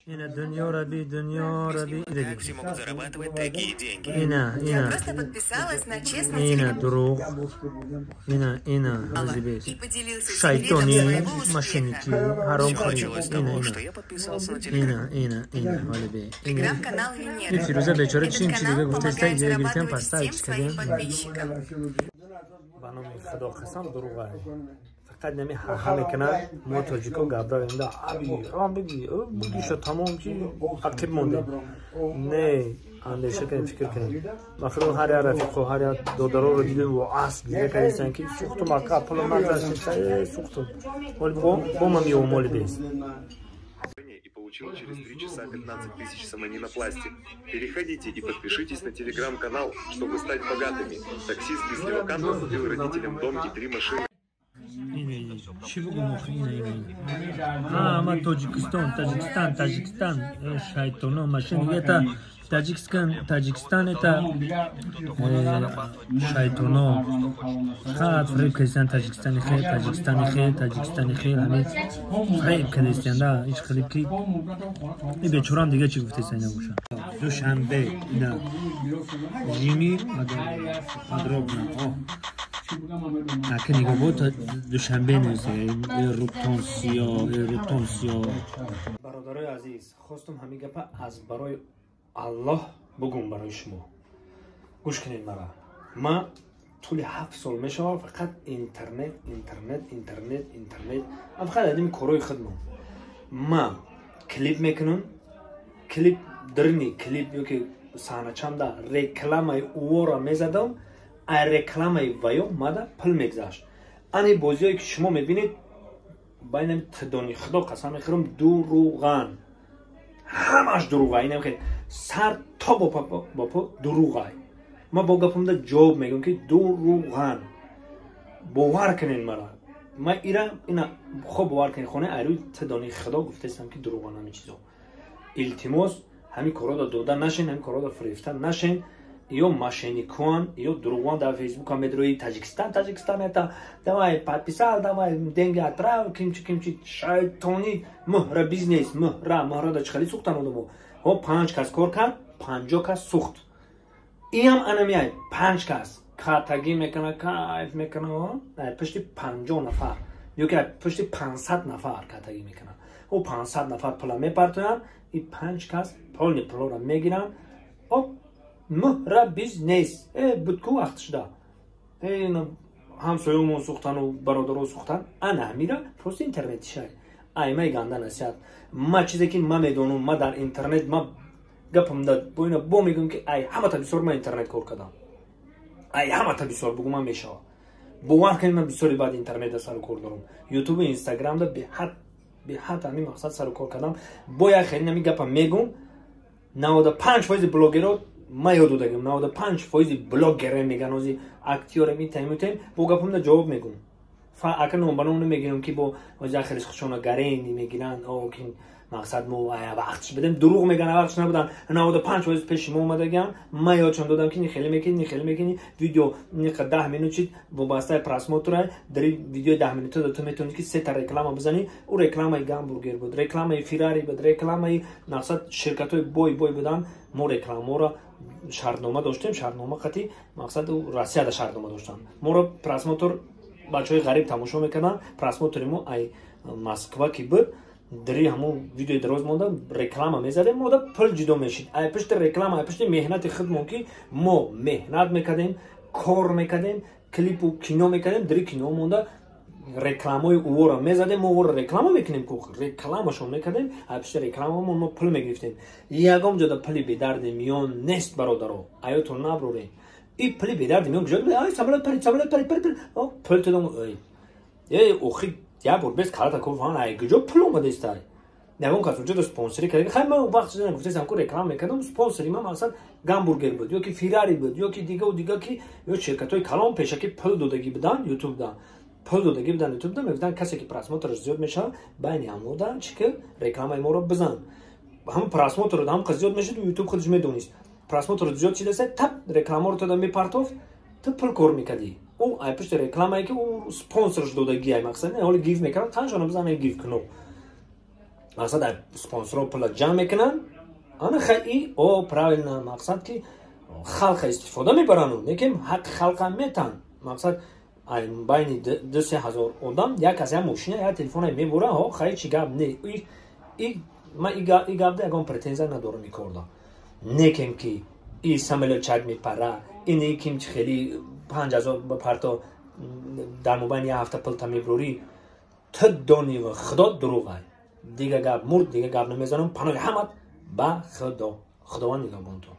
Ина дунёра би, дунёра би. Как все могут зарабатывать такие деньги? Ина, Я ина. просто подписалась на честный Ина дурӯғ. Ина, ина, ҳозибес. и поделился секретом Шайтони, своего успеха. мошенники, Все ҳаромхӯрӣ. началось с Ина, того, что ина. я подписался на телеграм. Ина, ина, ина, ҳолибе. Ина. Телеграм-канал Венеры. Ин Фирӯза бечора Этот чим чи канал дига гуфтаста, помогает идея гирифтем, зарабатывать поставить всем своим кардем. подписчикам. Ба номи Худо қасам, дурӯғ. Фақат нами ҳаҳа мекунад. Мо тоҷико габравем да, аби биги бугиша, тамом ки ақиб мондем. Не, андеша кунем, фикр кунем. Ба худо, ҳар як рафиқо, ҳар як додароро дидем во асп гиря кардистан, ки сӯхтум, ака, пулам нагзашт, сӯхтум. Оли бо ма меёвам, оли бес. И получил через 3 часа 15 тысяч сомони на пластик. Переходите и подпишитесь на телеграм-канал, чтобы стать богатыми. Таксист из Леваканта купил родителям дом и три машины. Чӣ бугум охи? Ина, ина, ина, ама Тоҷикистон, Таҷикистан, Таҷикистан, шайтоно, мошенник. Это Таджикистан, Таджикистан, это шайтоно фақат фиреб кардистан. Таҷикистани хел, Таҷикистани хел, Таҷикистани хел, ҳамин фиреб кардистан да. Ҳеҷ қариб ки и бечорам дига чӣ гуфтеста? Ина боша, Душанбе, ина жими подробно. Ака, нигоҳ, бо Душанбе нест, рутон сиё, рутон сиё. Бародарои азиз, хостум ҳамин гапа аз барои Аллоҳ бугум барои шумо. Гӯш кунед мара. Ма тӯли 7 сол мешавам фақат интернет, интернет, интернет, интернет. Ман фақат адими корҳои худмон. Ма клип мекунам, клип дрни клип ёки саҳначамда рекламаи ӯора мезадам, ай рекламаи ваё мада пул мегзашт. Ани бозиҳое ки шумо мебинед, байнами тидони Худо қасам мехӯрам, дурӯған, ҳамаш дурӯға. Инам хеле сар то бо по дурӯғай. Ман бо гапамда ҷавоб мегӯям, ки дурӯған. Бовар кунед мара, ман ира ина хоб, бовар кунед, хонаи айрӯи тидони Худо гуфтаистам, ки дурӯған ҳамин чизо. Илтимос, ҳамин корҳоро дода нашен, ҳамин корҳоро фирефта нашен. Ё мошенникон, ё дурӯғон. Дар Фейсбукам медрои: «Таҷикистан, Таҷикистан, это давай, подписал, давай, деньги отправил», кимчи, кимчи, шайтони, муҳра бизнес, муҳра, муҳрада чӣ хели сӯхтан одамо. Ҳо, панҷ кас кор кард, 50 кас сӯхт. Иам анамияй, панҷ кас катагӣ мекуна, кайф мекуна, пушти 50 нафар ё ки пушти 500 нафар катагӣ мекунад. Ӯ 500 нафар пула мепартоянд, и панҷ кас полни пулоро мегиранд. Муҳра бизнес буд ку вақт шуда ҳамсоёмон сӯхтану бародаро сӯхтан. Ана ҳамира просто интернетишай аймаи ганда насиҳат. Ма чизе ки ма медонам, ма дар интернет ма гапам боина бо мегӯям, ки ай ҳамата бисёр ма интернет кор кардам. Ай ҳамата бисёр бугу ман мешавад. Бовар кунед, ман бисёри баъд интернетда сару кор дорам, Ютубу Инстаграмда беҳад, беҳад ҳамин мақсад сару кор кардам. Бо як хеле нами гапа мегӯм: 95 фоизи блогеро ма ёд додагим, 95 фоизи блогере меган, ози актёрем, итаем, итаем. Бо гапамда ҷавоб мегӯм. Ака, ном ба ном намегирам, ки бо ози хеле хушона гарени мегиранд, ки мақсад мо вақтш бидем. Дурӯғ меган, вақтш набудан. 95 фоиз пеши мо омадагиам, ма ёдшон додам, ки хеле мекунӣ, хеле мекунӣ, видео ниқа 10 минут чид, вобастаи просмотра. Дар видеои 10 минута ту метавонӣ, ки сета реклама бизанӣ. Ӯ рекламаи гамбургер буд, рекламаи Феррари буд, рекламаи мақсад ширкатҳои бой бой будан. Мо рекламаро шартнома доштем, шартнома қати мақсад Россияда шартнома доштам. Моро просмотр бачаҳои ғариб тамошо мекарданд. Просмотри мо ай Москва ки буд, дари ҳамон видеои дароз монда реклама мезадем, мода пул ҷудо мешид ай пушти реклама, ай пушти меҳнати худмон, ки мо меҳнат мекардем, кор мекардем, клипу кино мекардем. Дари кино монда рекламаи ӯро мезадем, мо ӯро реклама мекунем ку, рекламашон мекардем, ай пушти рекламамон мо пул мегирифтем. Ягон ҷода пули бедарди миён нест, бародаро, аётон наброрем. И пули бедарди миён куҷо? Ай самолёт парид, самолёт парид, парид, пул тудам. Эй, охи, як бор бес калата куфан, ай куҷо пул омадестай? Ягон кас унҷо спонсорӣ карда? Хай, ман вақт шуда гуфтесам ку, реклама мекардам, спонсори ман мақсад гамбургер буд ё ки Феррари буд, ё ки дигаву дига, ки ё ширкатҳои калон пешакӣ пул додагӣ буданд Ютубда, пул додагӣ буданд Ютубда. Мегуфтанд, касе ки просмотраш зиёд мешавад, байни ҳамода чӣ ки рекламаи моро бизан. Ҳамн просмотр ҳам қаз зиёд мешуд, Ютуб худаш медонист, просмотр зиёд шидаста, тап, рекламаро тода мепартофт, ту пул кор мекардӣ. Ӯ ай пушти рекламае, ки ӯ спонсорш додагиай, мақсад ҳоли гиф мекард, қаншона бизан, гиф куно. Мақсад, спонсорро пула ҷамъ мекунанд. Ана хай, и о правильно, мақсад, ки халқа истифода мебарану, лекин ҳаққи халқа метан. Мақсад, байни 2-3 ҳазор одам як кас як мошина, як телефона мебура. Ҳо, хай, чи гап не, ма и гапда ягон претензия надорам. И корда некем, ки и самолётчак мепара, ини ким чи хели 5000 парто дар мобайни як ҳафта пулта мебурӣ, ту дони ва худо, дурӯғай. Дига гап мурд, дига гап намезанам. Паноҳи ҳамат ба худо, худованд нигаҳбон ту.